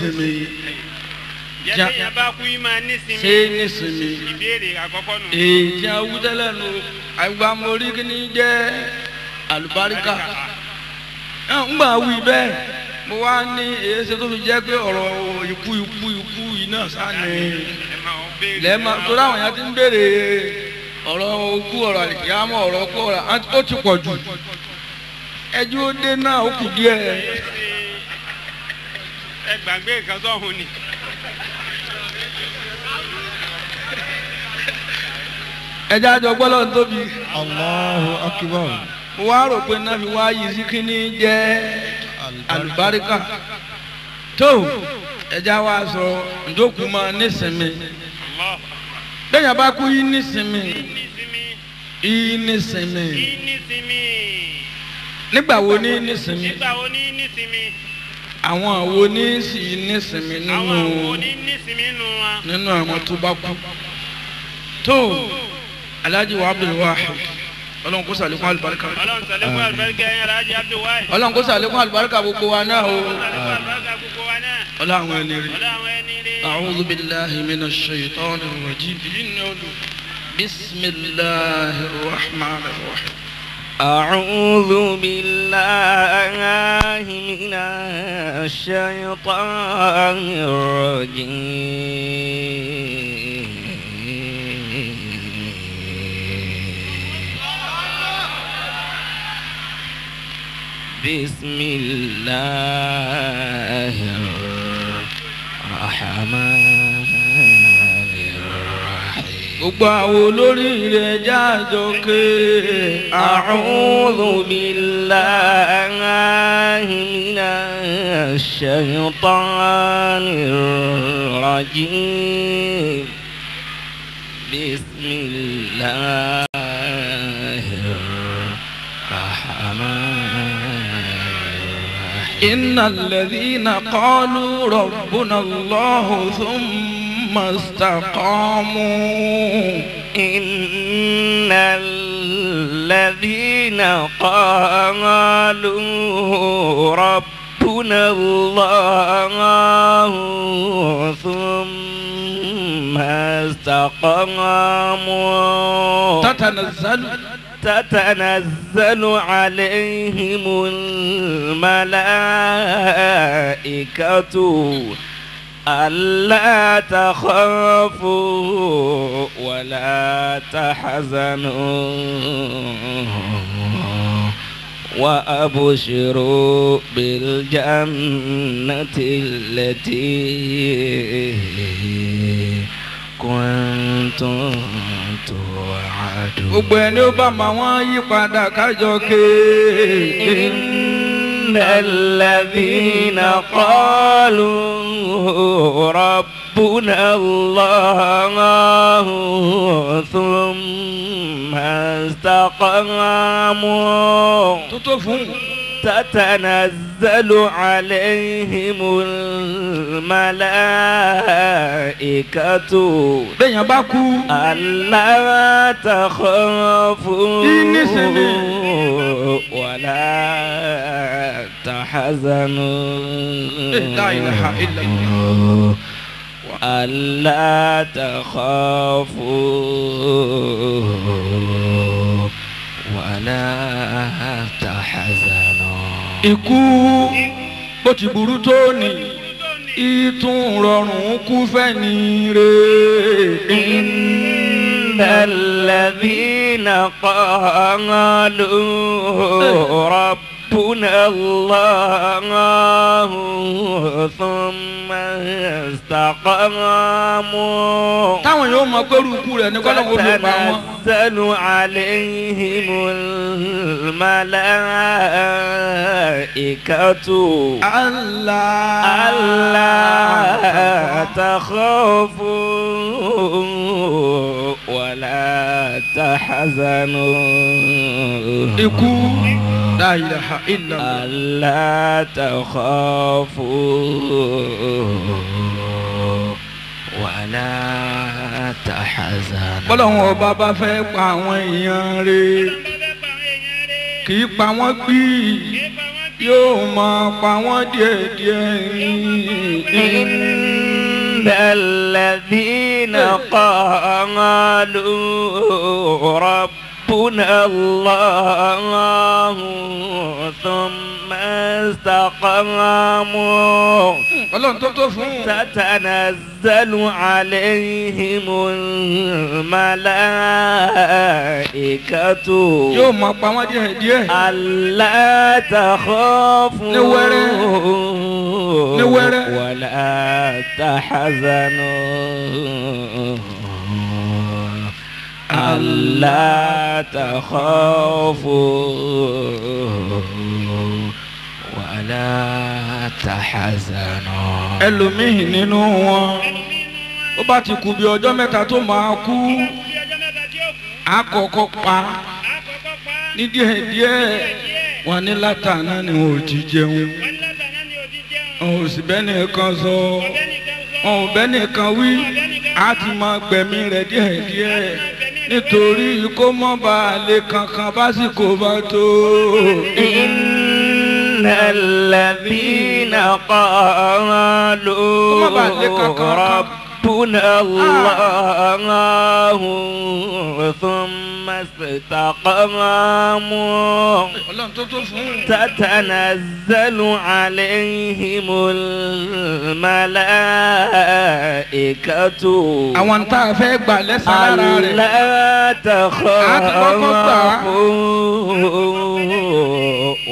Sinmi. Jẹ́ téèyàn bá kú yín máa nísinmi. Ṣé nísinmi? Ìbéèrè àkọ́kọ́ nù. Èyí tí a wú tẹ́lẹ̀ nù, àgbà mo rí kí ni jẹ́ àlùbáríkà. Ńgbà wí bẹ́ẹ̀, mo wá ní èyí ṣe tó fi jẹ́ pé ọ̀rọ̀ ikú ikú ikú yìí náà sá ni. Lẹ́ẹ̀ma torí àwọn èèyàn ti ń béèrè ọ̀rọ̀ okú ọ̀rọ̀ àlìkíyámọ̀ ọ̀rọ̀ okú ọ̀rọ̀ ó ti pọ̀ jù. Ẹjú ó dé náà ó kù díẹ̀. Ẹ gbàgbé nǹkan sọ̀hún ni. Ẹjẹ́ àjọ gbọ́dọ̀ ń tóbi. Allahu akbar. Mo wá rò pé náà fi wá yìí sí kínní jẹ́ àlùbáríkà. Tó ẹjẹ́ wa sọ ndókù máa nísinmi. Bẹ́ẹ̀ni a bá kú yín nísinmi. Yín nísinmi. Nígbà wo ní nísinmi? Nígbà wo ní nísinmi? Àwọn àwo ní sì nísinmi nínú àwọn àwo ní nísinmi nínú wa. Nínú àwọn tó bá kú. Tó Alhaji wa Abdul Wahid, Ọlọ́run kó ṣàlékún àlùbáríkà. Ọlọ́run ṣàlékún àlùbáríkà yẹn Alhaji Abdul Wahid. Ọlọ́run kó ṣàlékún àlùbáríkà gbogbo wa náà o. Ọlọ́run ṣàlékún àlùbáríkà gbogbo wa náà. Ọlọ́run ẹni rí. Ọlọ́run ẹni rí. A'udhu billahi minash shaitanir rajim. Bismillahir rahmanir rahim. أعوذ بالله من الشيطان الرجيم. بسم الله الرحمن الرحيم. Gbogbo àwọn olóríire jájọ ké. أعوذ بالله من الشيطان الرجيم. بسم الله الرحمن الرحيم. إن الذين قالوا ربنا الله ثم استقاموا. إن الذين قالوا ربنا الله ثم استقاموا تتنزل عليهم الملائكة ألا تخافوا ولا تحزنوا وأبشروا بالجنة التي كنتم توعدون. Gbogbo ẹni ó bá máa wọ́n yí padà kájọ ké. إن الذين قالوا ربنا الله ثم استقاموا تتنزل عليهم الملائكة ألا تخافوا ولا تحزنوا لا إله إلا الله ألا تخافوا ولا تحزنوا. Ikú bó ti burú tó ní ìtún rọrùn kú fẹ́ ní rè. إن الذين قالوا ربنا الله ثم استقاموا. Táwọn yóò mọ pé rúkú rẹ̀ ní kọ́lọ́wọ́ ló pa wọ́n. تتنزل عليهم الملائكة ألا تخافوا ولا تحزنوا. Ikú لا إله إلا الله. ألا تخافوا ولا تحزنوا. Bọ́lọ́hún ọba bá fẹ́ pa àwọn èèyàn rẹ̀ kì í pa wọ́n gbí. Yóò máa pa wọ́n díẹ̀díẹ̀ ní. إن الذين قالوا ربنا الله ثم استقاموا Ọlọ́run tó tó fún un. تتنزل عليهم الملائكة Yóò máa pa wọ́n díẹ̀díẹ̀. ألا تخافوا Ní wẹ́rẹ́. Ní wẹ́rẹ́. ولا تحزنوا ألا تخافوا ولا تحزنوا Ẹlòmíì nínú wọn ó bá ti kù bí ọjọ́ mẹ́ta tó máa kú Bí ọjọ́ mẹ́ta tí ó kú. á kọ́kọ́ pa Á kọ́kọ́ pa. ní díẹ̀díẹ̀ wọn ní látàná ni wọn ò ti jẹun Wọ́n ní látàná ni ò ti jẹun. wọn ò sì bẹ́ẹ̀ nìkan sọ Ọ̀bẹ nìkan sọ. wọn ò bẹ́ẹ̀ nìkan wí á ti máa gbẹ̀mí rẹ̀ díẹ̀díẹ̀ nítorí kó mọ́ bá a lè kankan básìkò bá tó. إن الذين قالوا ربنا الله ثم استقاموا Ọlọ́run tó tó fún un. تتنزل عليهم الملائكة Àwọn tá a fẹ́ gbà lẹ́sàn-án lára rẹ̀. ألا تخافوا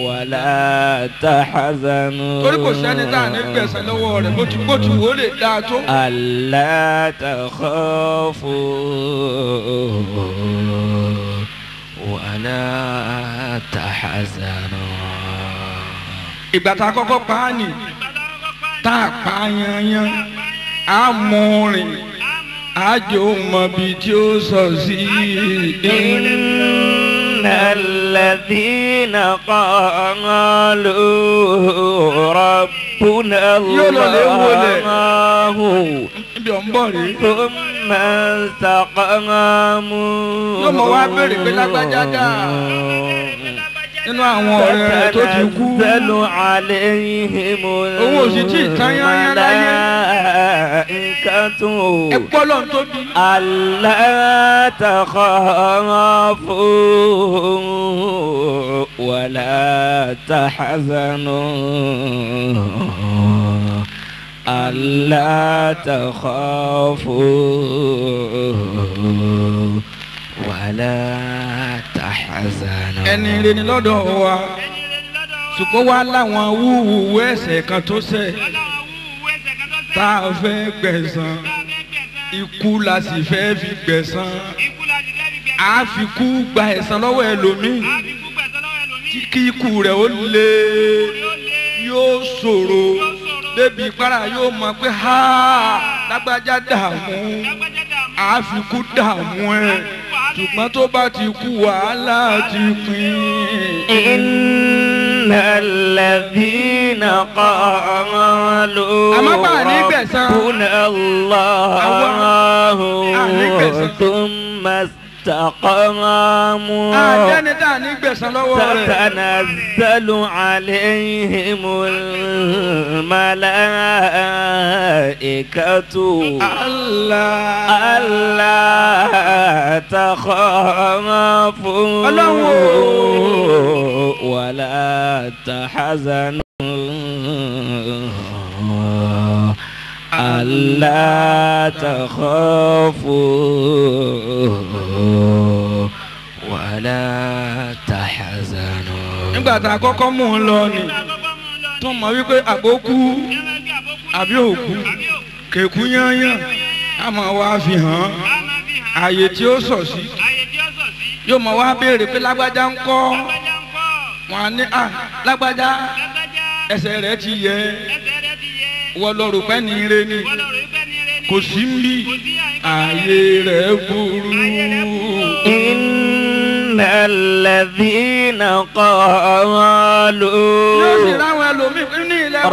ولا تحزنوا Torí kò sẹ́ni tá a ní gbẹ̀sẹ̀ lọ́wọ́ rẹ̀ bó ti wò ó lè dáa tó. ألا تخافوا ولا تحزنوا Ìgbà tá a kọ́kọ́ pa á nì Bàtà kọ́kọ́ pa ni. tá a pa á yanyan á mú rìn á jò mọ bí tí ó sọ sí. إن الذين قالوا ربنا Yóò lọ lè wọlé. الله Ibi ọ̀ ń bọ̀ rèé. ثم استقاموا Yóò mọ̀ wá béèrè pé lágbájá dà nínú àwọn ọ̀rẹ́ rẹ̀ tó ti kú. تتنزل عليهم Owó ò sì tí ì tán yányán láyé. الملائكة Ẹ gbọ́ lọ́n tó bí. ألا تخافوا ولا تحزنوا ألا تخافوا ولا تحزنوا Ẹni rere ni lọ́dọ̀ wa Ẹni rere ni lọ́dọ̀ wa. ṣùgbọ́n wá láwọn wúwúwú ẹ̀ṣẹ̀ kan tó ṣẹ̀ Wọ́n láwọn wúwo ẹsẹ̀ kan tó sẹ́. tá a fẹ́ gbẹ̀san Tá a fẹ́ gbẹ̀san. ikú la sì fẹ́ fi gbẹ̀san Ikú la sì fẹ́ fi gbẹ̀san. á fi kú gba ẹ̀san lọ́wọ́ ẹlòmíì Á fi kú gbẹ̀san lọ́wọ́ ẹlòmíì. tí kí ikú rẹ̀ ó le Yóò le. yóò ṣòro débi ìpara yóò mọ̀ pé ha lágbájá dààmú Lágbájá dààmú. á fi kú dààmú ẹ̀ ṣùgbọ́n tó bá ti kú wàhálà ti pín. إن الذين قالوا Àmọ́ bá a ní gbẹ̀san. ربنا الله A ní gbẹ̀san. ثم استقاموا Àjẹ́ni tá a ní gbẹ̀san lọ́wọ́ rẹ̀. تتنزل عليهم الملائكة Allah. ألا تخافوا Ọlọ́run o. ولا تحزنوا ألا تخافوا ولا تحزنوا Nígbà tá a kọ́kọ́ mú un lọ ni Tá a kọ́kọ́ mú un lọ ni. tó mọ̀ wípé àbó kú Yẹ́n máa gbé àbókú ni. àbí òkú Àbí òkú. kèkú yányán a máa wá fi hàn án Á máa fi hàn. ààyè tí ó sọ̀ sí Àyè tí ó sọ̀ sí. yóò mọ̀ wá béèrè pé lágbájá ń kọ́ Lágbájá ń kọ́. wọn á ní à lágbájá Lágbájá. ẹsẹ̀ rẹ̀ ti yẹ Ẹsẹ̀ rẹ̀ ti yẹ. wọ́n lọ rò pé ní ire ni Wọ́n lọ rò pé ní ire ni. kò sí ń bí Kò sí àyíká. ààyè rẹ̀ burú. Ààyè rẹ̀ burú. إن الذين قالوا Yóò sì ráwọn ẹlòmíì ní ilẹ̀ wa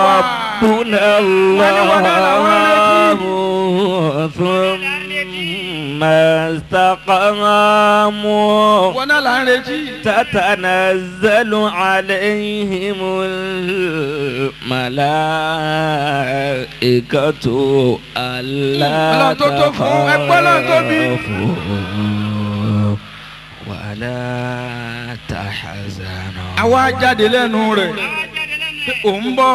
ربنا الله ثم ثم استقاموا wọn náà là ń retí. تتنزل عليهم الملائكة ألا Ọlọ́run tó tó fún ẹgbẹ́ Ọlọ́run tó bí. تخافوا ولا تحزنوا. Àwa jáde lẹ́nu rẹ̀ Àwa jáde lẹ́nu pé ẹ̀. òun bọ̀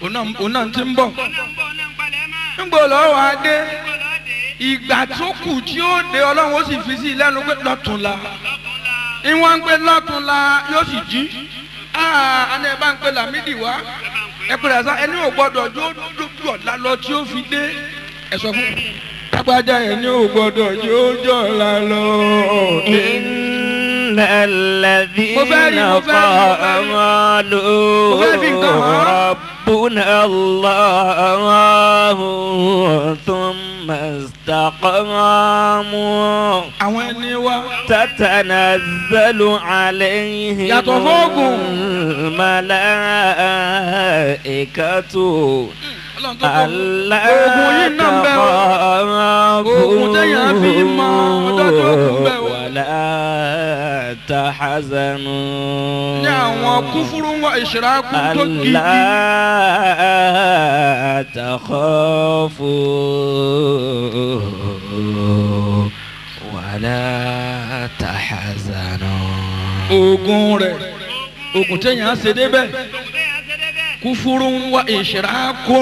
Ń bọ̀. òun náà ti ń bọ̀. Òun náà ń bọ̀, òun náà ń palẹ̀ mọ́. Ńgbò lọ́wọ́ adé Ń bọ̀ lọ́ọ́ dé. ìgbà tó kù tí ó dé Ọlọ́run ó sì fi sí i lẹ́nu pé lọ́túnla Lọ́kùnla. ìwọ̀n ń pè lọ́túnla yóò sì jí. Àná ẹ bá ń pè Lámídì wá Ẹ bá ń pè ẹ pè rẹ̀ sá ẹni ò gbọ́dọ̀ jó dójú ọ̀la lọ tí ó fi dé ẹ sọ fún lágbájá ẹni ò gbọ́dọ̀ jó jọ̀la lọ. إن الذين Mo fẹ́ rí, mo fẹ́ rí, mo fẹ́ rí. قالوا Mo fẹ́ fi nǹkan hàn án. ربنا الله ثم استقاموا Àwọn ẹni wa تتنزل عليهم Yàtọ̀ fóògùn. الملائكة Ọlọ́run tó tó ألا oògùn yìí náà ń bẹ o. Oògùn téèyàn fi mọ ọjọ́ tó kù ń bẹ o. ولا تحزنوا Ní àwọn kúfúrú wọn ìṣirákú tó gidi. ألا تخافوا ولا تحزنوا. Oògùn rẹ̀ oògùn téèyàn ṣe débẹ̀ Ògùn téèyàn ṣe débẹ̀. kúfúrú wọn ìṣirákú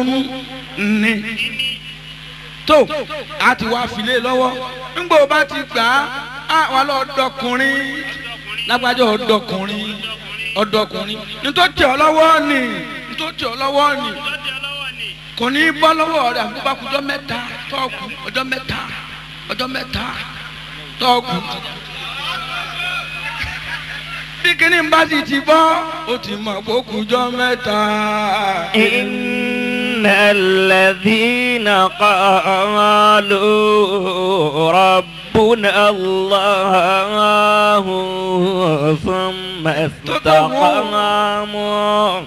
ni. Tó a ti wá filé lọ́wọ́ ńgbò bá ti gbà á wà lọ ọ̀dọ́kùnrin lágbájá ọ̀dọ́kùnrin ọ̀dọ́kùnrin nítorí tẹ̀ ọ́ lọ́wọ́ ni nítorí tẹ̀ ọ́ lọ́wọ́ ni Lọ́ọ́ tẹ lọ́wọ́ ni. kò ní í bọ́ lọ́wọ́ rẹ̀ àfi bá kú ọjọ́ mẹ́ta tọ́ọ̀kù ọjọ́ mẹ́ta ọjọ́ mẹ́ta tọ́ọ̀kù. Bí kíní bá sì ti bọ́ ó ti mọ̀ pé ó kú ọjọ́ mẹ́ta. إن الذين قالوا ربنا الله ثم استقاموا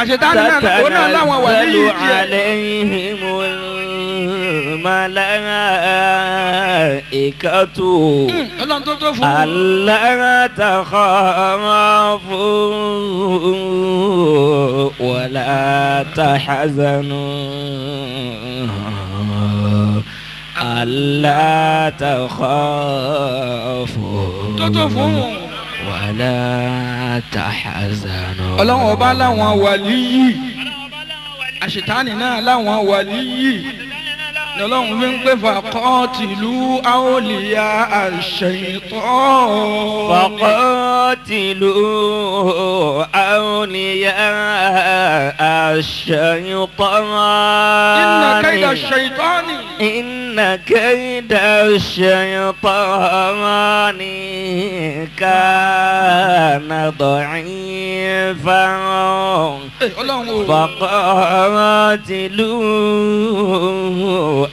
Àṣetánì náà òun náà láwọn wà تتنزل níyì tiẹ̀. عليهم الملائكة Ọlọ́run tó tó fún un. ألا تخافوا ولا تحزنوا ألا تخافوا Tó tó fún un. ولا تحزنوا. Ọlọ́run ọba láwọn wàlíyì Ọlọ́run ọba láwọn wà ní. àṣetánì náà láwọn wàlíyì. Àṣetánì náà láwọn Lọ́lọ́run fi ń pè faqatilu awliya ash-shaytan. فقاتلوا أولياء الشيطان Inna kayda ash-shaytani. إن كيد الشيطان كان ضعيفا Ọlọ́run o. فقاتلوا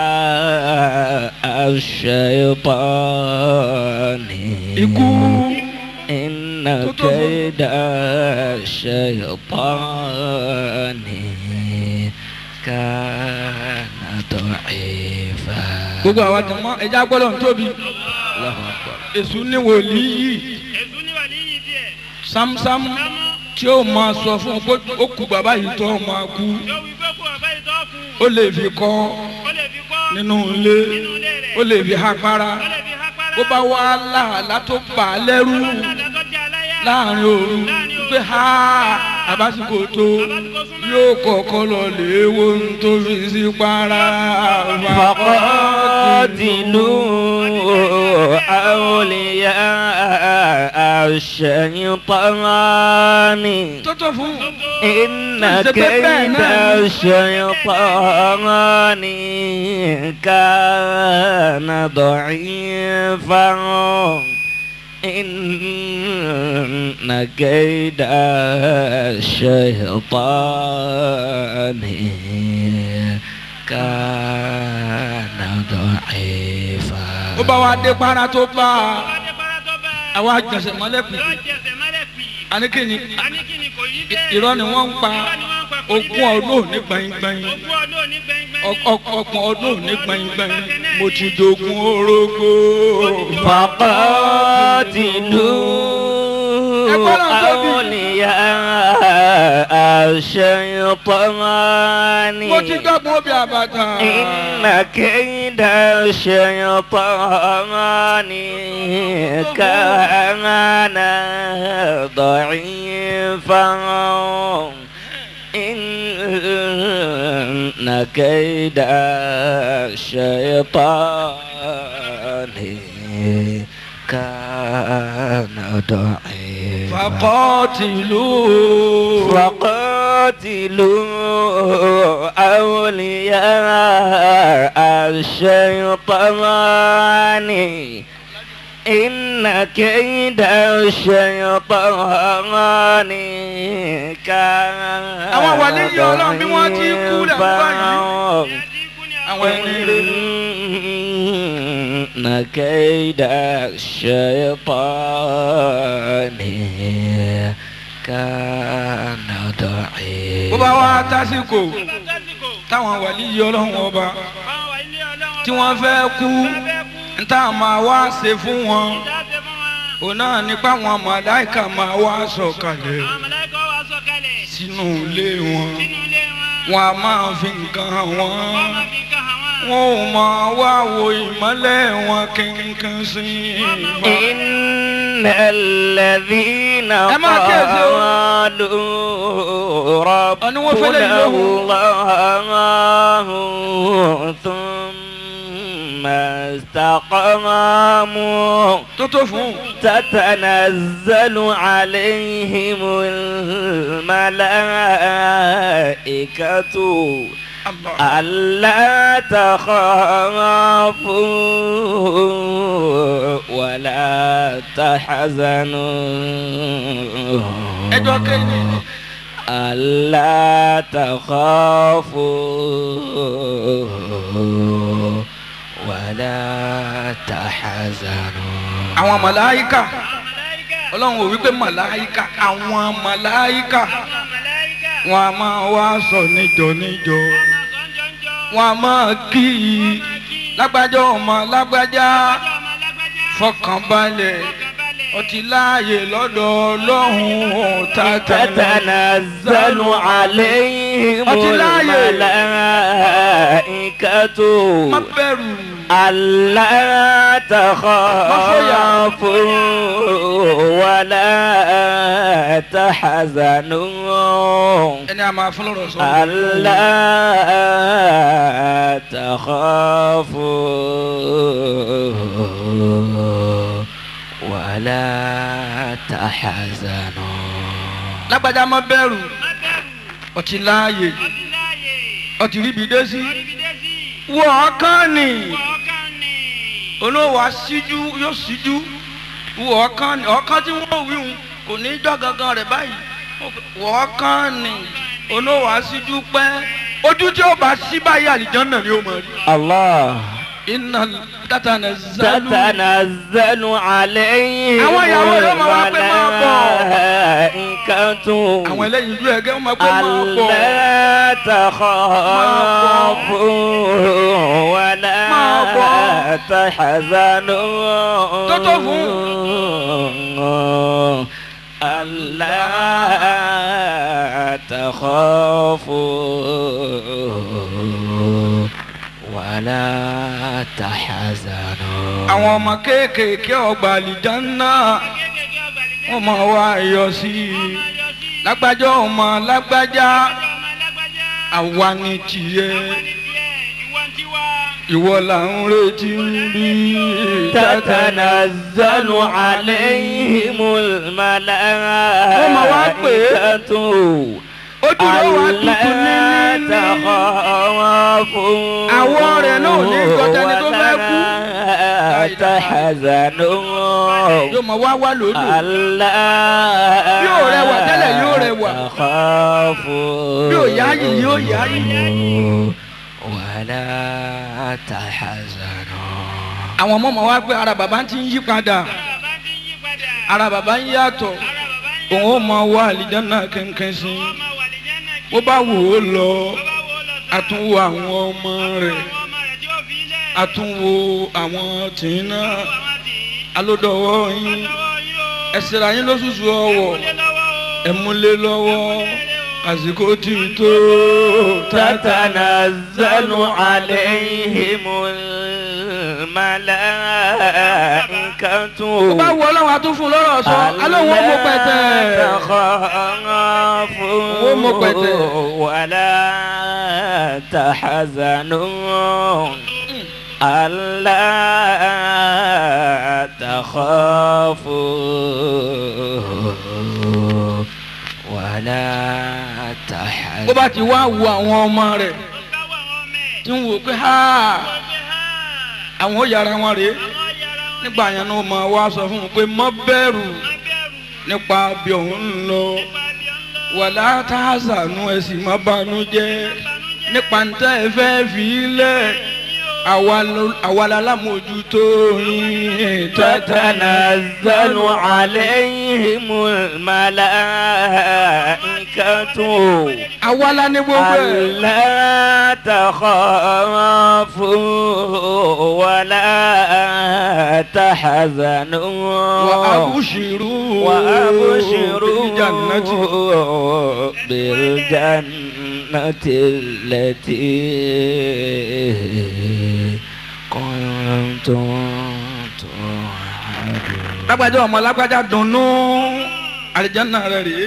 أولياء الشيطان Ikú. إن كيد الشيطان كان ضعيفا. Gbogbo àwa jàmọ́ ẹja gbọ́dọ̀ ń tóbi. الله أكبر. Èṣù ní wòlíì Èṣù ní wàlíyì tiẹ̀. sámsám Sámú. tí ó máa sọ fún un pé ó kú bàbá yìí tó máa kú. Yóò wí pé kú bàbá yìí tó kú. Ó lè fi kọ́ Ó lè fi kọ́. nínú ilé. Nínú ilé rẹ̀. Ó lè fi hapara. Ó lè fi hápára. Bó bá wá láàlá tó bà á lẹ́rú Lálàá tó jẹ́ aláyà. láàrin òru pé ha àbásìkò tó yóò kọ́kọ́ lọ lè wo ohun tó fi sí para. فقاتلوا أولياء الشيطان Tó tó fún إن كيد الشيطان كان ضعيفا إن كيد الشيطان كان ضعيفا. Ó bá wa dé para tó bá a Bá dé para tó bá a. àwa jẹsẹ̀ mọ́lẹ̀ pì. Yóò jẹsẹ̀ mọ́lẹ̀ pì. Àníkìní Àní kí ni kò yí bẹ́ẹ̀. irọ́ ni wọ́n ń pa. Irọ́ ni wọ́n ń pa. Ogún ọdún òní gbẹ̀ngbẹ̀ng. Ọgbọ̀n ọdún òní gbẹ̀ngbẹ̀ng. Mo ti jogún orógbó. فقاتلوا أولياء الشيطان Mo ti dọ́gbọ́n obì àbàtà. إن كيد الشيطان كان ضعيفا إن كيد الشيطان كان ضعيفا فقاتلوا فقاتلوا أولياء الشيطان إن كيد الشيطان كان Àwọn wàlíyé Ọlọ́run bí wọ́n ti kú lẹ̀ ń báyìí. Àwọn ẹni rere. إن كيد الشيطان كان ضعيفا Bó bá wá tásìkò táwọn wàlíyé Ọlọ́run ọba tí wọ́n fẹ́ kú n tá a máa wá ṣe fún wọn òun náà nípa àwọn màláìka máa wá sọ̀kalẹ̀ sínú ilé wọn wọn a máa fi nǹkan hàn wọ́n wọn ò máa wá wo ìmọ́lẹ̀ wọn kínkín sí i. إن الذين Ẹ máa kíyèsí o. قالوا Ọ̀ni wọ́n fẹ́lẹ́ ربنا yìí lóhùn. الله ثم استقاموا Tó tó fún un. تتنزل عليهم الملائكة Allah. ألا تخافوا ولا تحزنوا Ẹjọ́ kéde. ألا تخافوا ولا تحزنوا Àwọn màláìka Ọlọ́run ò wí pé màláìka àwọn màláìka wọn a máa wá sọ níjọ níjọ wọn a máa kí i lágbájá ọmọ lágbájá fọkànbalẹ̀ ọtí láàyè lọ́dọ̀ Ọlọ́run tàtàlẹ́. تتنزل عليهم Ọtí láàyè. الملائكة Má bẹ̀rù. ألا تخافوا ولا تحزنوا Ẹni a máa fún lọ́rọ̀ sọ. ألا تخافوا ولا تحزنوا Lágbájá má bẹ̀rù ọtí láàyè ọtí ríbi dé sí. Wọ ọkàn ni olówó aṣíjú yóò ṣíjú wọ ọkàn ni ọkàn tí wọ́n wí hun kò ní í jọ́ gangan rẹ̀ báyìí wọ ọkàn ni olówó aṣíjú pẹ́ ojú tí ó bá ṣí báyìí àlìjánnà ni ó mọ̀ rí. الله Iná tátànà zálù. تتنزل عليهم Àwọn ìyàwó rẹ̀ máa wá pé máa bọ̀. الملائكة Àwọn ẹlẹ́yin ìlú ẹ̀gẹ́ wọ́n máa pé máa bọ̀. ألا تخافوا ولا Máa bọ̀. تحزنوا Tó tó fún. ألا تخافوا ولا تحزنوا Àwọn ọmọ kéékèèké ọgbà àlìjánnà wọ́n máa wá yọ sí i. Lágbájá ọmọ lágbájá àwa ni tiẹ̀ ìwọ là ń retí ń bí. تتنزل عليهم الملائكة Ojú rẹ̀ wá tutù ní ألا ní ní. تخافوا Àwọ̀ rẹ̀ náà ò ní gbọ́dọ̀ ẹni tó fẹ́ kú. ولا تحزنوا Yóò máa wá wá lòdù. ألا Yóò rẹwà tẹ́lẹ̀, yóò rẹwà. تخافوا Bí ò yááyì, yóò yááyì. ولا تحزنوا Àwọn ọmọ ọmọ wa pé ara bàbá ti ń yí padà ara bàbá ń yàtọ̀ òun ó máa wá àlìjánnà kankan sí i. Bó bá wò ó lọ, àtúnwò àwọn ọmọ rẹ̀, àtúnwò àwọn tìǹà, alódọ̀wọ́ yín, ẹ̀sìnra yín lóṣooṣù ọwọ́, ẹ̀múlé lọ́wọ́, àsìkò tí tó. Tatanazzalu alayhimul malaikatu. Ó bá wọ Ọlọ́run àtúnfún lọ́rọ̀ sọ, alóhùn ó mọ pẹ̀tẹ́. Ó mọ pẹ̀tẹ́. Wala tahzanu. Alla takhafu. Wala tahzanu. Bó bá ti wá wo àwọn ọmọ rẹ̀ tí ń wò pé ha àwọn yàrá wọn rèé, nígbà yẹn ni wọ́n máa wá sọ fún un pé má bẹ̀rù nípa bí òun ń lọ, wàlá tahzanu, ẹ sì má banújẹ́ nípa ntẹ́ ẹ fẹ́ fi lẹ̀, àwa la lámòjútó yín. Tatanazzalu alayhimul malaikatu. Àwa la ní gbogbo ẹ̀. Alla takhafu wala tahzanu. Wa abshiru. Wa abshiru bil jannati. Bil jannati allati kuntum tu'adun. Lágbájá ọmọ lágbájá dùnnú, àlìjáná rẹ̀ rèé.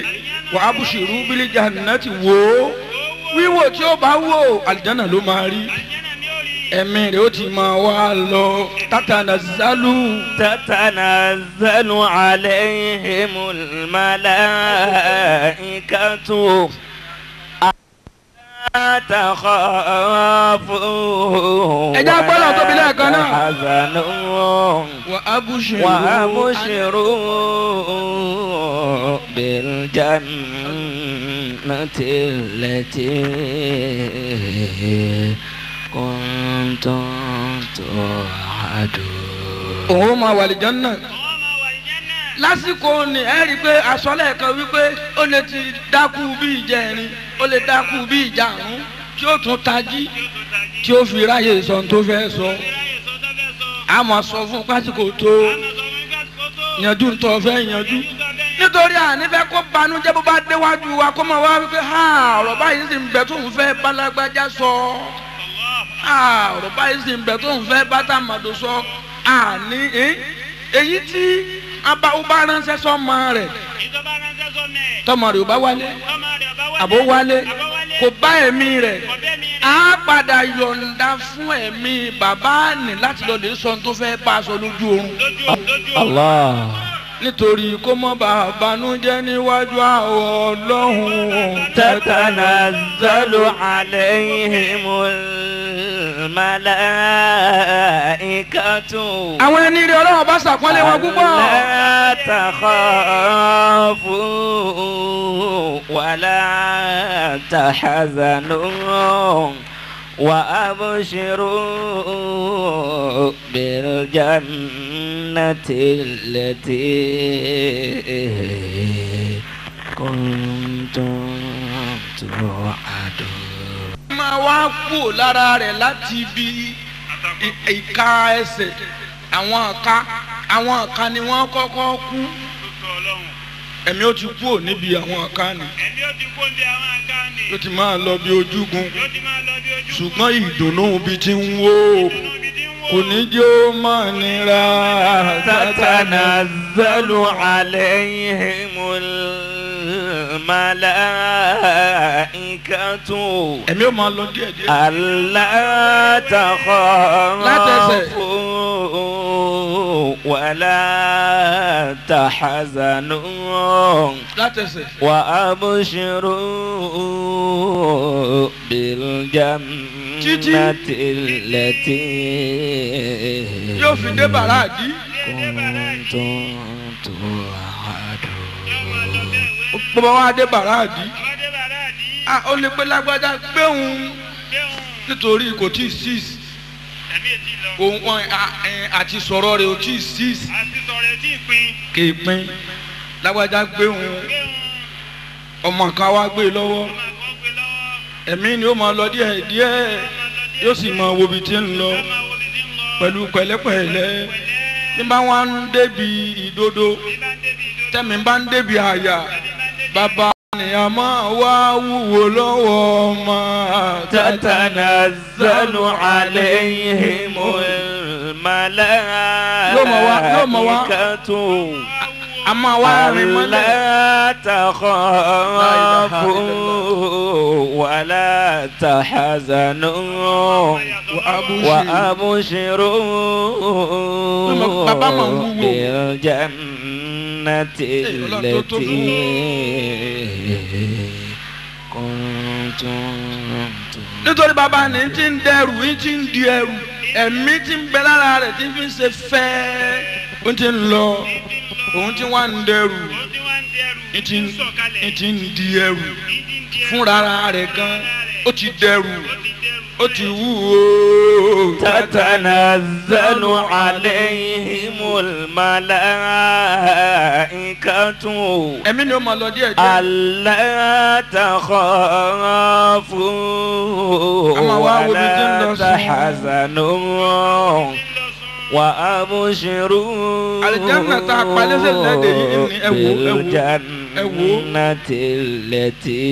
Wa abshiru bil jannati, wò ó wíwò tí ó bá wò àlìjáná ló máa rí, ẹ̀mí rẹ̀ ó ti máa wá lọ. Tatanazzalu. Tatanazzalu alayhimul malaikatu. Takhafu. Ẹ jẹ́ agbọ́dọ̀ tóbi lẹ́ẹ̀kan náà. Tahzanu. Wa abshiru. Wa abshiru bil jannati allati kuntum tu'adun. Òun máa wà lìjánná lásìkò ni ẹ rí i pé asọ́lẹ̀ kan wípé ó lè ti dákú bí ìjẹrin, ó lè dákú bí ìjàrún, tí ó tún tají tí ó fi ráyè sọ tó fẹ́ sọ. A máa sọ fún pásíkò tó yanjú ń tọ́ fẹ́ yanjú, nítorí ànífẹ́ kó banújẹ́ bó bá déwájú wa kó máa wá wípé ha ọ̀rọ̀ báyìí sì ń bẹ tó ń fẹ́ bálágbájá sọ, ha ọ̀rọ̀ báyìí sì ń bẹ tó ń fẹ́ bátàmàdò sọ. Àní èyí tí ó bá ránṣẹ́ sọ́mọ rẹ̀, tọmọ rẹ̀ ò bá wálé àbó wálé kò bá ẹ̀mí rẹ̀, á padà yọ̀ǹda fún ẹ̀mí bàbá nì láti lọ lè sọ tó fẹ́ bá a sọ lójú oorun. Allah. Nítorí kó mọ́ bá a banújẹ́ níwájú àwọn Ọlọ́run. Tatanazzalu alayhimul malaikatu. Àwọn ẹni rí Ọlọ́run bá ṣàpọ́nlé wọn púpọ̀. La takhafu wala tahzanu. Wa abshiru bil jannati allati kuntum tu'adun. Máa wá kú lára rẹ̀ láti ibi ìka ẹsẹ̀, àwọn ìka ni wọ́n kọ́kọ́ kú. Ẹ̀mí ó ti kú ò níbi àwọn ìka ni, ó ti máa lọ bí ojúgun, ṣùgbọ́n ìdùnnú bí ti ń wó kò ní jẹ́ ó máa nira. Tatanazzalu alayhimul malaikatu. Ẹ̀mí ó máa lọ díẹ̀ díẹ̀. Alla takhafu wala tahzanu. Látẹsẹ̀. Wa abshiru bil jannati allati yóò fi dé bàrà àdí. Kuntum tu'adun. Bàbá wa dé bàrà àdí. Ó lè pé lágbájá gbéhùn nítorí kò tí ì six, òun àti sọ̀rọ̀ rẹ̀ ò tí ì six, kì í pín. Lágbájá gbéhùn, ọmọ kan wá gbé lọ́wọ́. Ẹ̀mí ni ó máa lọ díẹ̀ díẹ̀, yóò sì máa wo ibi tí ń lọ pẹ̀lú pẹ̀lẹ́pẹ̀lẹ́. Bí bá wọn ń débi ìdodo, tẹ́mi bá ń débi àyà, bàbá nìyà máa wá wúwo lọ́wọ́ ọmọ. تتنزل عليهم الملائكة A máa wá rìn mọ́lẹ̀. ألا تخافوا ولا تحزنوا وأبشروا Bàbá máa ń wúwo. بالجنة التي كنتم Nítorí bàbá ní ti ń dẹrù, ní ti ń di ẹrù, ẹ̀mí ti ń bẹ lára rẹ̀ tí fi ń ṣe fẹ́ẹ́, ó ti ń lọ, òun ti wá ń dẹrù, ní ti ń di ẹrù fúnra rẹ̀ gan, ó ti dẹrù, ó ti wúwo. تتنزل عليهم الملائكة Ẹ̀mí ni ó máa lọ díẹ̀ díẹ̀. ألا تخافوا أما واو ولا بجنة. تحزنوا وأبشروا Àlìjánnà tá a pa lẹ́sẹ̀ lẹ́dẹ̀ yìí ni ẹ wò, ẹ wò, ẹ wò. بالجنة التي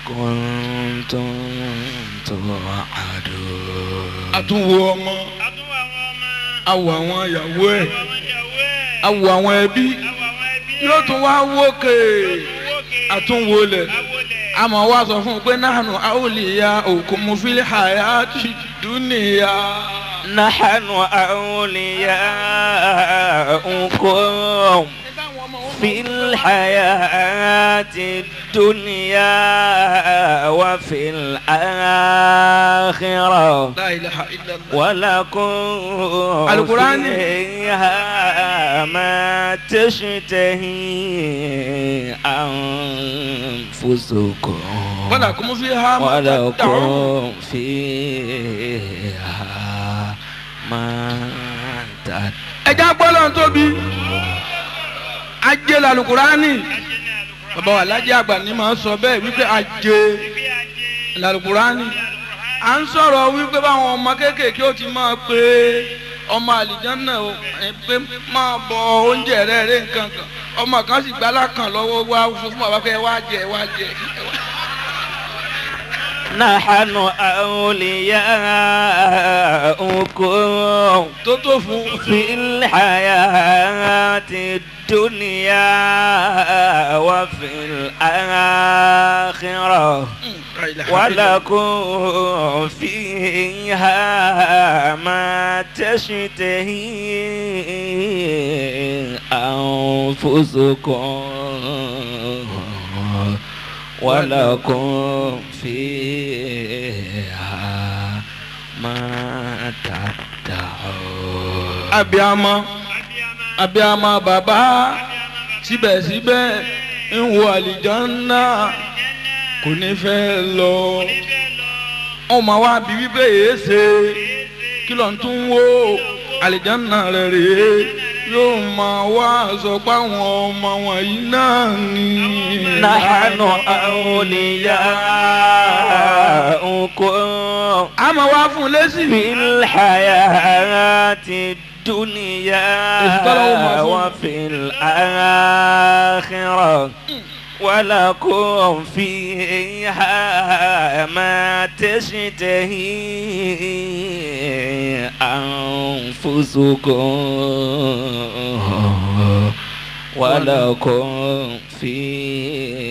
كنتم توعدون. Àtúnwò ọmọ, awọ àwọn ìyàwó ẹ̀, awọ àwọn ẹbí, yóò tún wá wókè, àtúnwò lẹ̀. Àmọ́ wá sọ fún un pé nahnu awliyaukum fil hayati dunya. نحن أولياؤكم في الحياة الدنيا وفي الآخرة La ilaha illallah. ولكم القرآن. فيها ما تشتهي أنفسكم Walakum fiha ma tad'un. ولكم فيها ما تدعون. Ẹja gbọ́dọ̀ tóbi. Ajé làlùkùránì. Bàbá wa Lájí àgbà ni màá sọ bẹ́ẹ̀ wípé ajé làlùkùránì. À ń sọ̀rọ̀ wípé báwọn ọmọ kéékèèké ó ti máa pé ọmọ àlìjánná o, ẹ pé máa bọ oúnjẹ rẹ rẹ nǹkan kan. Ọmọ kan sì gbálá kan lọ́wọ́ wá fún bàbá pé ẹ wá jẹ, ẹ wá jẹ. نحن أولياؤكم Tó tó fún. في الحياة الدنيا وفي الآخرة ولكم فيها ما تشتهي أنفسكم ولكم فيها ما تدعون. Abiamọ, abiamọ bàbá, síbẹ̀síbẹ̀ ń wo àlìjánná kò ní fẹ́ lọ. Ọmọ wa bí wípé èé ṣe kí ló ń tún wó àlìjánná rẹ̀ rèé, yóò máa wá sọ pé àwọn ọmọ wọ̀nyí náà ni. نحن أولياؤكم A máa wá fún un lésì. في الحياة الدنيا وفي الآخرة ولكم فيها ما تشتهي أنفسكم ولكم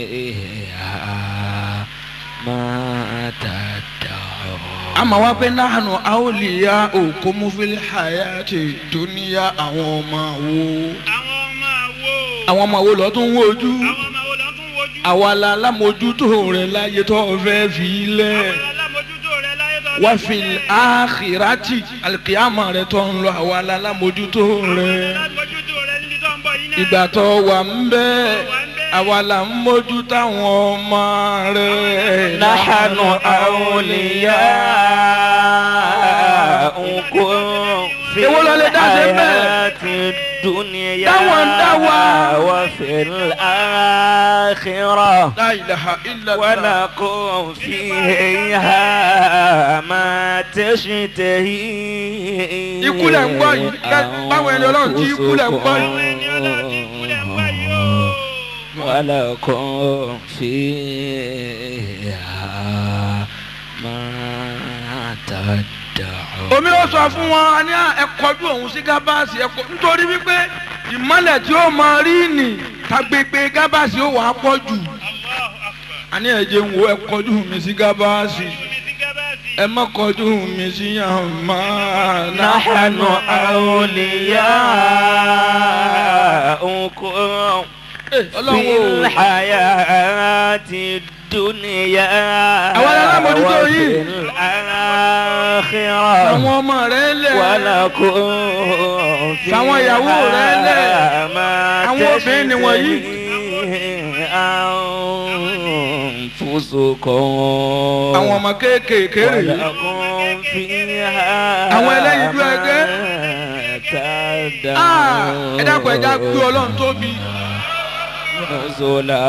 فيها ما تدعون. Àmọ́ wá pé nahnu awliyaukum fil hayati dunya. Àwọn ọmọ wo, àwọn ọmọ wo lọ tún wojú, àwa la lámójútó rẹ̀ láyé tó fẹ́ fi lẹ̀, wa fil akhirati alikiyama rẹ̀ tó ń lọ, àwa la lámójútó rẹ̀. Ìgbà tó wà ń bẹ́, àwa la ń mójú táwọn ọmọ rẹ̀. نحن أولياؤكم في Èwo ló lè dá ṣe bẹ́ẹ̀? الحياة الدنيا Táwọn ń dá wa. وفي الآخرة La ilaha illallah. ولكم فيها ما تشتهي Ikú lẹ̀ ń gbọ́ yìí. Báwọn ẹni Ọlọ́run tí ikú lẹ̀ ń gbọ́ yìí. Àwọn ẹni Ọlọ́run tí ikú lẹ̀ ń gbọ́ yìí o. ولكم فيها ما تدعون Omi ó sọ fún wọn, a ní ẹ kọjú òun sí gábàásì ẹ kọ nítorí wípé ìmọ́lẹ̀ tí ó máa rí nì tagbègbè gábàásì ó wà á pọ̀ jù. Allahu Akbar. A ní ẹ̀jẹ̀ ń wo ẹ kọjú mi sí gábàásì. Ojú mi sí gábàásì. Ẹ má kọjú mi sí yàmá. نحن أولياؤكم في Ọlọ́run o. الحياة الدنيا Àwa alámòjútó وفي yìí. الآخرة Àwọn ọmọ rẹ̀ lẹ̀. ولكم Fàwọn ìyàwó rẹ̀ lẹ̀. فيها ما Àwọn obìnrin nìwọ̀nyí. تشتهي أنفسكم Àwọn ọmọ kéékèèké rèé. ولكم فيها Àwọn ẹlẹ́yinjú ẹgẹ́. ما تدعون Ah, ẹ dákun ẹ já gbé Ọlọ́run tóbi. نزلا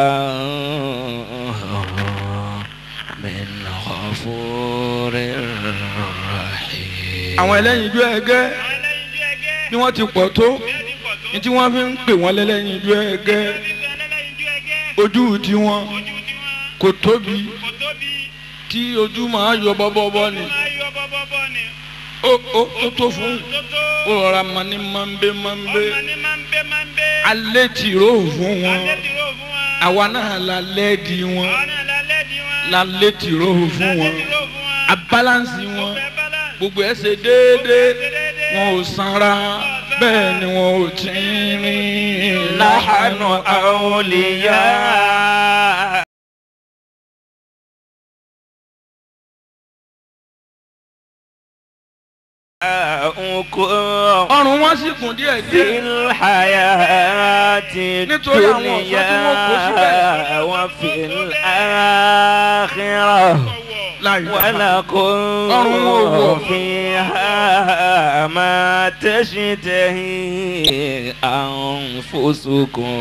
من غفور رحيم Àwọn ẹlẹ́yinjú ẹgẹ́ Àwọn ẹlẹ́yinjú ẹgẹ́. bí wọ́n ti pọ̀ tó Bí wọ́n ti pọ̀ tó. ní tí wọ́n fi ń pè wọ́n lẹ́lẹ́yinjú ẹgẹ́ Wọ́n fi ń pe ẹlẹ́yinjú ẹgẹ́. ojú tiwọn Ojú tiwọn kò tóbi kò tóbi. tí ojú máa yọ bọ́bọ́bọ́ ni Ojú máa yọ bọ́bọ́bọ́ ni. ó ó ó tó fún Tó tó. ó rọra mọ ní mọ́nbé mọ́nbé Ọmọ ní máa ń bẹ́ máa ń bẹ́. alẹ́ tìró fún wọn Alẹ́ ti rò fún wọn. àwa náà la lẹ́ẹ̀dì wọn Àwọn náà la lẹ́ẹ̀dì wọn. la lé tìró fún La wọn lé tìró fún wọn. a balance wọn Ó fẹ́ balance. gbogbo ẹ̀ ṣe déédéé Ó fẹ́ déédéé. wọn ò sanra bẹ́ẹ̀ ni wọn ò tínrín. نحن أولياء Ọrùn wọn sì kùn díẹ̀ في díẹ̀. الحياة Nítorí àwọn ọ̀ṣọ́ tí wọ́n kó síbẹ̀. الدنيا وفي الآخرة Ọ̀wọ̀. Láì dáa. ولكم Ọrùn wọn ò wọ̀. فيها ما تشتهي أنفسكم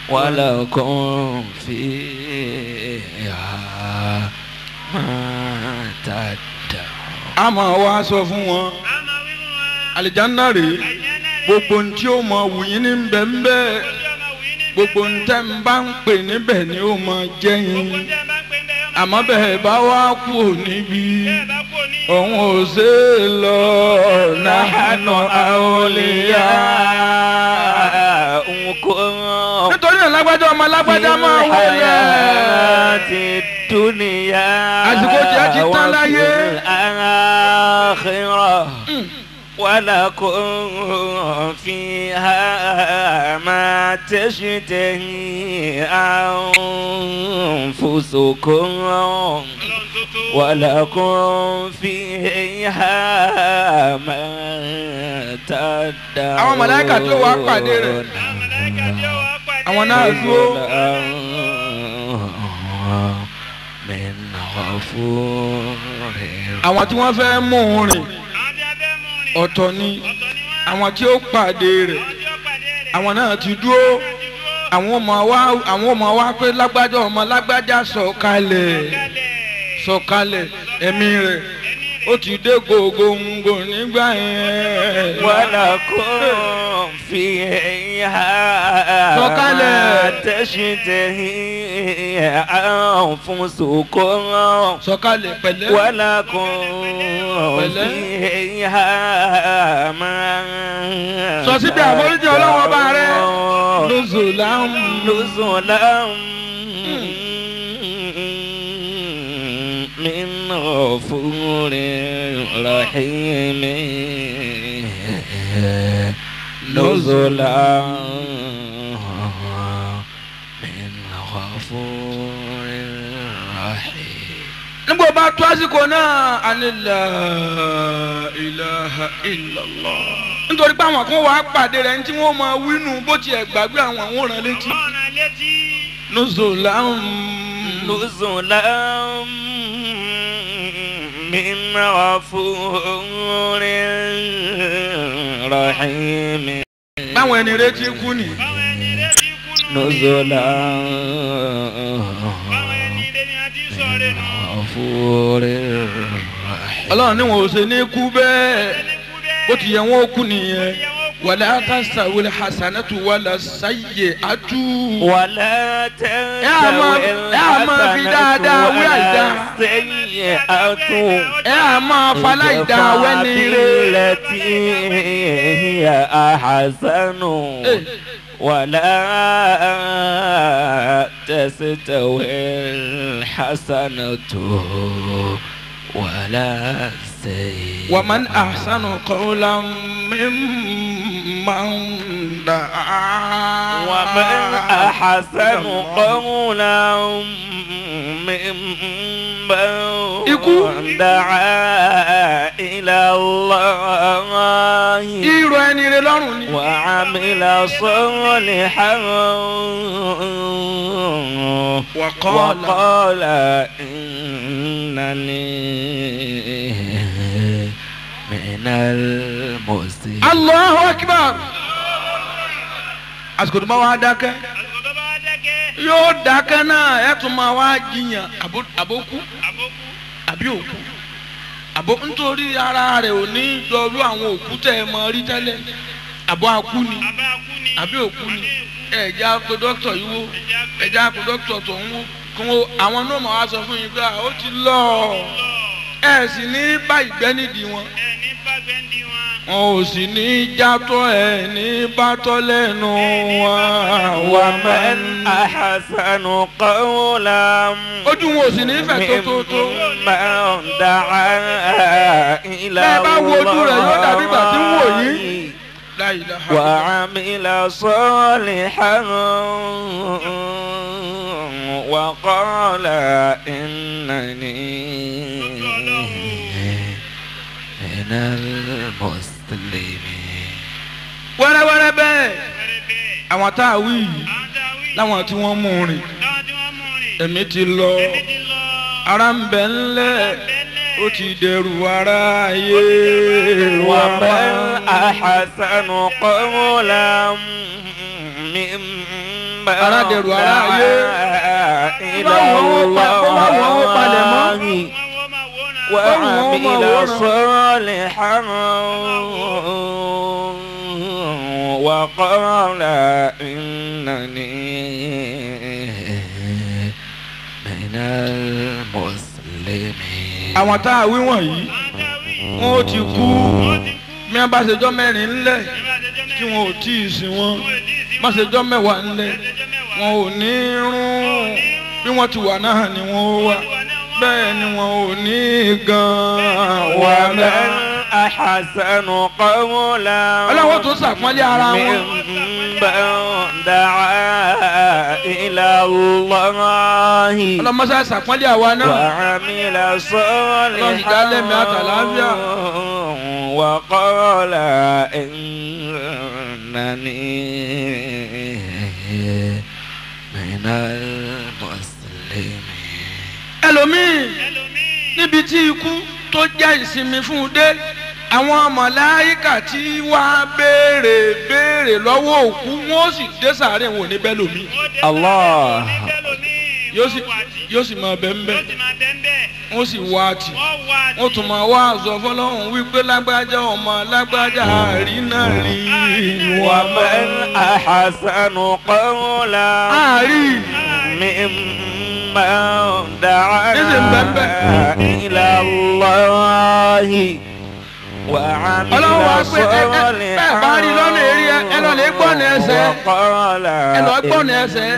ولكم فيها ما تدعون A máa wá sọ fún wọn A máa wí fún wọn. àlìjáná rèé Àlìjánnà rèé. gbogbo ohun tí ó mọ wù yín ní bẹ́ẹ̀nbẹ́ Gbogbo tí ọmọ wù yín ní gbogbo ohun tẹ́ ń bá ń pè níbẹ̀ ni ó máa jẹ́ Gbogbo yín tí a bá ń pè ń bẹ́ yọ máa àmọ́ bẹ́ẹ̀ bá wá kú níbí Bẹ́ẹ̀ bá kú ní. òun ò ṣe é lọ نحن أولياؤكم nítorí náà lágbájá ọmọ في lágbájá máa wọlé الحياة الدنيا Àsìkò tiẹ̀ ti tán láyé. وفي الآخرة ولكم فيها ما تشتهي أنفسكم Ọlọ́run tó tó. ولكم فيها ما تدعون Àwọn màláíkà tó wá pàdé rẹ̀. Àwọn màláíkà tí ó wá pàdé. Àwọn náà dúró. من غفور Àwọn tí wọ́n fẹ́ mú un rìn Àwọn tí a fẹ́ mú rìn. ọ̀tọ̀ ni Ọ̀tọ̀ ni wọ́n. àwọn tí ó pàdé rẹ̀ Àwọn tí ó pàdé rẹ̀. àwọn náà ti dúró Náà ti dúró. àwọn ọmọ wa pé lágbájá ọmọ lágbájá sọ̀kalẹ̀ Kalẹ̀. sọ̀kalẹ̀ ẹ̀mí rẹ̀ Ẹ̀mí rẹ̀. ó ti dé gògóńgò nígbà yẹn. ولكم فيها Sọ̀kalẹ̀. ما تشتهي أنفسكم Sọ̀kalẹ̀ pẹ̀lẹ́ ولكم Pẹ̀lẹ́. فيها ما Sọ síbi àforíjì Ọlọ́run ọba rẹ. Nuzulan نزلا من غفور رحيم نزلا من غفور رحيم Nígbà bá tó àsìkò náà àní la ilaha illallah. Nítorí pé àwọn kan wàá pàdé rẹ̀ ní tí wọ́n máa wínú bó tiẹ̀ gbàgbé àwọn àwòrán létí. Ọ̀ràn létí. Nuzulan نزلا من غفور رحيم. Báwọn ẹni retí kú ni. نزلا من غفور رحيم. Ọlọ́run ní wọn ò ṣe ní kú bẹ́ẹ̀, bó ti yẹ wọn ó kú nìyẹn. Wala tastawil hasanatu wala sayyi'atu. ولا máa- تستوي ẹ á máa fi dáadáa wí àìdá. السيئة Ẹ á máa faláìdá wẹ́ni re. بالتي هي أحسن ولا تستوي الحسنة ولا السيئة. ومن أحسن قولا ممن دعا ومن أحسن قولا ممن دعا إلى الله Irọ́ ẹni rẹ lọ́rùn ni. وعمل صالحا وقال وقال إنني من المسلمين. Allahu Akbar. Àsìkò tó bá wá dákẹ́, yóò dákẹ́ náà, ẹ tún máa wá jiyàn àbókú àbí òkú àbó, nítorí ara rẹ̀ ò ní jọrú àwọn òkú tẹ́ ẹ mọ rí tẹ́lẹ̀. Àbọ̀ akú ni àbí òkú ni? Ẹ jẹ́ á pe dókítà yìí wò, ẹ jẹ́ á pe dókítà tó ń wò kí wọ́n àwọn náà máa wá sọ fún yín pé ó ti lọ. Ẹ sì ní bá ìgbẹ́ nídìí wọn, wọn ò sì ní játọ́ ẹ ní bátọ́ lẹ́nu wọn. ومن أحسن قولا Ojú wọn ò sì ní fẹ̀ tó tó tó. ممن دعا إلى Bẹ́ẹ̀ bá wo ojú rẹ̀, yóò dàbí ìgbà tí ń wò yín. الله La ilaha وعمل صالحا وقال إنني من المسلمين. Wẹ́rẹ́wẹ́rẹ́ bẹ́ẹ̀, àwọn tá a wí yìí láwọn tí wọ́n mú rìn, ẹ̀mí ti lọ, ara ń bẹ ńlẹ̀, ó ti dẹrù ara ayé. ومن أحسن قولا ممن Ara dẹrù ara ayé. دعا إلى Báwo wọ́n báwo wọ́n palẹ̀ mọ́? الله وعمل صالحا وقال إنني من المسلمين. Àwọn tá a wí wọ̀nyí, wọn ó ti kú. Mi bá ṣe jọ́ 4 ńlẹ̀ tí wọn ò tí ì sin wọn, má ṣe jọ́ 10 ńlẹ̀, wọn ò ní rún. Bí wọ́n ti wà náà ni wọ́n ó wà, bẹ́ẹ̀ ni wọn ò ní gan. ومن أحسن قولا Ọlọ́wọ́ tó ṣàpọ́nlé ara wọn. ممن دعا إلى الله Ọlọ́mọṣẹ́ ṣàpọ́nlé àwa náà. وعمل Ọlọ́run sì dá lẹ́mìí àtàlàáfíà. صالحا وقال إنني من المسلمين. Ẹlòmíì, níbi tí ikú tó jẹ́ ìsinmi fún un dé, àwọn màláíkà tí wàá béèrè béèrè lọ́wọ́ òkú, wọn ó sì dé sàárè, wọn ò ní bẹ́ẹ̀ lómi. Allah. Yóò sì máa bẹ́ẹ̀ bẹ́ẹ̀, wọ́n sì wá tì, wọ́n tún máa wá àzọ fọlọ́hún wípé lágbájá ọmọ lágbájá àrí náà rí. ومن أحسن قولا Àárí. ممن دعا Níṣẹ́ ń bẹ́ẹ̀ bẹ́ẹ̀. إلى الله وعمل Ọlọ́run wá pé ẹ ẹ bẹ́ẹ̀ bá rí lọ́nà eré, ẹ lọ lè gbọ́nà ẹsẹ̀. وقال Ẹ lọ gbọ́nà ẹsẹ̀.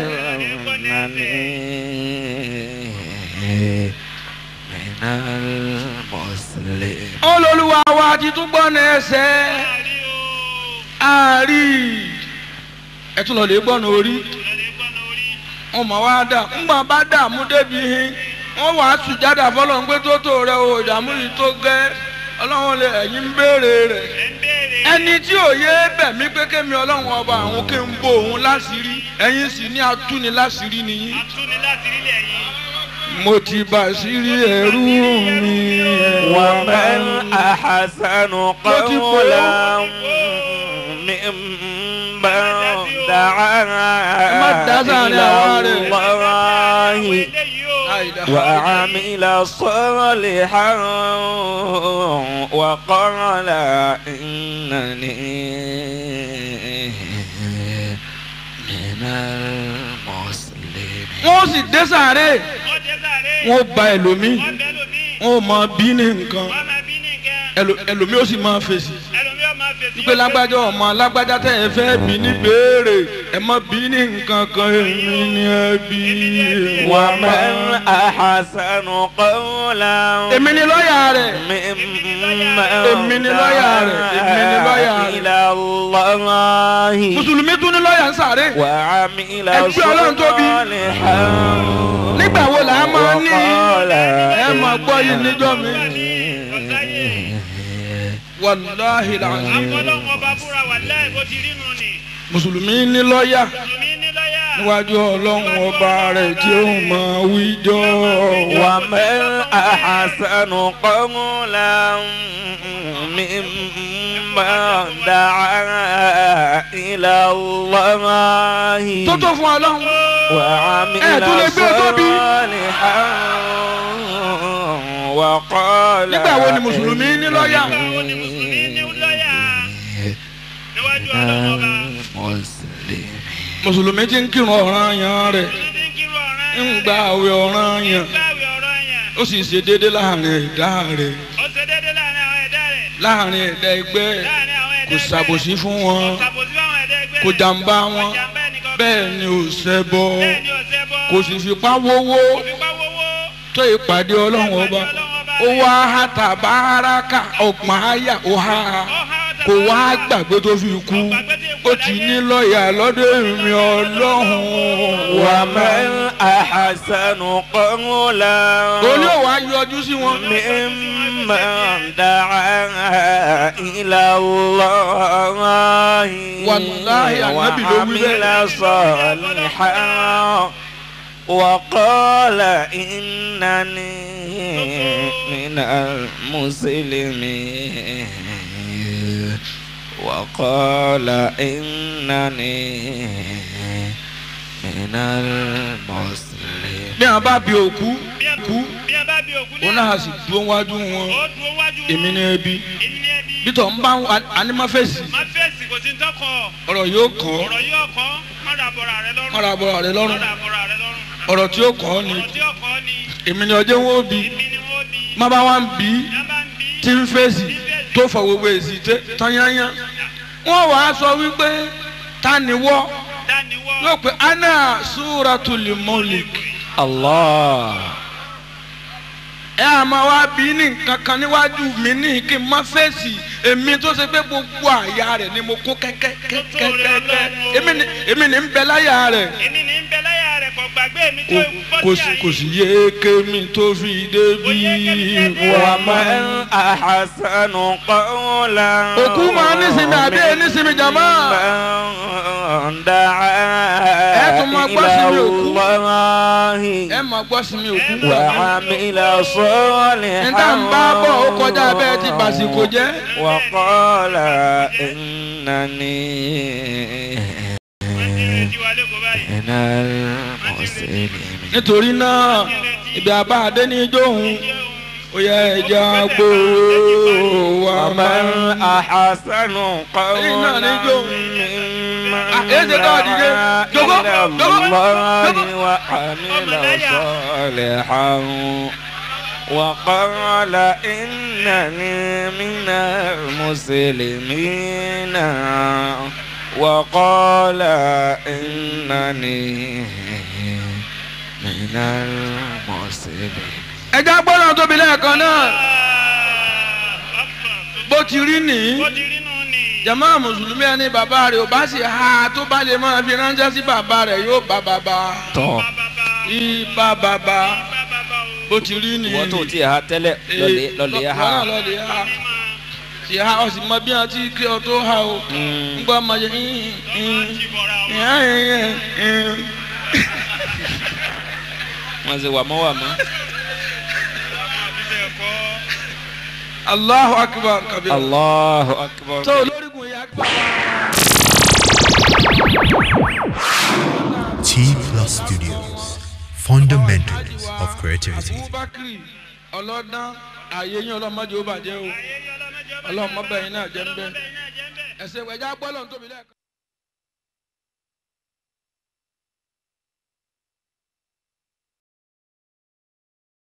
إنني من المسلمين. Olólùwà wa ti tún gbọ́nà ẹsẹ̀ àárí, ẹ tún lọ lè gbọ́nà orí. Wọn mọ̀ wá dà ńgbà bá dààmú débi hin, wọ́n wàá sùjádà fọlọ́run pé tó tó rẹ o, ìdààmú yìí tó gẹ́. Ọlọ́run lè ẹ̀yìn ń béèrè rẹ̀, ẹni tí ò yé bẹ̀ mí pé kémi Ọlọ́run ọba àwọn kí n bo òun láṣìírí, ẹ̀yin sì ní atúni láṣìírí nìyí. Mo ti bàṣírí ẹrú mi. ومن أحسن قولا ممن دعا إلى الله وعمل صالحا وقال إنني من المسلمين. Wọ́n sì dé sàárè, wọ́n ba ẹlòmíì, wọ́n máa bí ní nǹkan, ẹlòmíì ó sì máa fèsì wípé lágbájá ọmọ lágbájá tẹ́ ẹ fẹ́ bí ní béèrè, ẹ má bí ní nǹkan kan, èmi ni ẹ bí. ومن أحسن قولا Èmi ni lọ́ọ̀yà rẹ̀. Èmi ni lọ́ọ̀yà rẹ̀. Èmi ni lọ́ọ̀yà rẹ̀. إلى الله Mùsùlùmí tún ní lọ́ọ̀yà ń sàárè. وعمل Ẹgbẹ́ Ọlọ́run tóbi. صالحا Nígbà wo là á máa ní وقال ẹ máa gbọ́ yìí níjọ́ mi. Wàláhì làásì. Mùsùlùmí ní lọ́ọ̀yà níwájú Ọlọ́run ọba rẹ̀ tí ó máa wíjọ́. ومن أحسن قولا ممن دعا إلى الله Tó tó fún Ọlọ́run. وعمل Ẹ tún lè gbé e tóbi. صالحا وقال Nígbà wo ni Mùsùlùmí ní lọ́ọ̀yà? Mùsùlùmí ti ń kírun ọ̀ranyàn rẹ̀, ń gba àwẹ̀ ọ̀ranyàn, ó sì ṣe déédéé láàrin ẹ̀dá rẹ̀, láàrin ẹ̀dá ẹgbẹ́, kò ṣàbòsí fún wọn, kò jàǹbá wọn, bẹ́ẹ̀ ni ò ṣẹbọ, kò sì fipá wówó tó ìpàdé Ọlọ́run ọba. Ó wá hàtà báràkà ọgbọ̀n àyà ó há, kò wá gbàgbé tó fi kú, ó ti ní lọ́ọ̀yà lọ́dọ̀ èmi Ọlọ́run. ومن أحسن قولا Olú ò wá yọjú sí wọn. ممن دعا إلى الله Wàláhì, Ànábì ló wí bẹ́ẹ̀. وعمل صالحا وقال إنني من المسلمين وقال إنني من المسلمين. Bí wọn bá bi òkú kú, òun náà sì dúró wájú wọn, èmi ní ẹbí bítọ̀ ń bá anímọ́fẹ́sì ọ̀rọ̀ yóò kàn ọ́, mọ́ra bọ̀rọ̀ rẹ lọ́rùn, ọ̀rọ̀ tí ó kàn ọ́ ni èmi ní ọjọ́ wọn ó bi má bá wá ń bí tí ń fèsì tó fọ gbogbo èsì tányányá. Wọ́n wàá sọ wípé ta ni wọ́, yóò pé ana suratul Mulk. Allah. Ẹ àmọ́ wá bí ní nǹkan kan níwájú mi ní kí n má fèsì, èmi tó ṣe pé gbogbo àyà rẹ̀ ni mo kó kẹ́kẹ́ kẹ́kẹ́, èmi ní ń bẹ láyà rẹ̀. Èmi ní ń bẹ láyà rẹ̀, kò gbàgbé mi tó bọ́ sí àyè. Kò sì yé kémi tó fi débi. ومن أحسن قولا Òkú máa nísinmi àbí nísinmi jàmá. ممن دعا Ẹ tún máa gbọ́ إلى sinmi òkú. الله Ẹ máa gbọ́ sinmi òkú. وعمل صالحا Níta ń bá bọ̀ ó kọjá bẹ́ẹ̀ ti bàsìkò jẹ́. وقال إنني من المسلمين. Nítorí náà ibi àbá adé ní jóhun ó yẹ ẹja gbòòrò wa. ومن أحسن قولا ممن دعا إلى الله وعمل صالحا وقال إنني من المسلمين وقال إنني من المسلمين. Ẹja gbọ́dọ̀ tóbi lẹ́ẹ̀kan náà bó ti rí nìyí. Jàmá mùsùlùmí ẹni bàbá rẹ̀ ò bá sì ha tó bá lè máa fi ránṣẹ́ sí bàbá rẹ̀ yóò bá bàbá tọ́ ibà bàbá bó ti rí nìyí. wọ́n tó ti ha tẹ́lẹ̀ lọ́lẹ̀ ha. Lọ́lẹ̀ ha sì ha ọ sì mọ bí wọn ti kí ọ tó ha o ń gbọ́ ọmọ yẹn. Wọ́n ṣe wàmọ́wàmọ́. Allahu akbar kabir. Allahu akbar. Tó olórígun yìí akbar. T Plus Studios, fundamentals of creativity. Abubakar ọlọ́dán ààyè yín ọlọ́mọdé ó bàjẹ́ o ọlọ́mọbẹ̀yìn náà jẹ́ ń bẹ́ ẹ̀sẹ̀ ìwẹ̀já gbọ́lọ̀ ń tóbi lẹ́ẹ̀kan.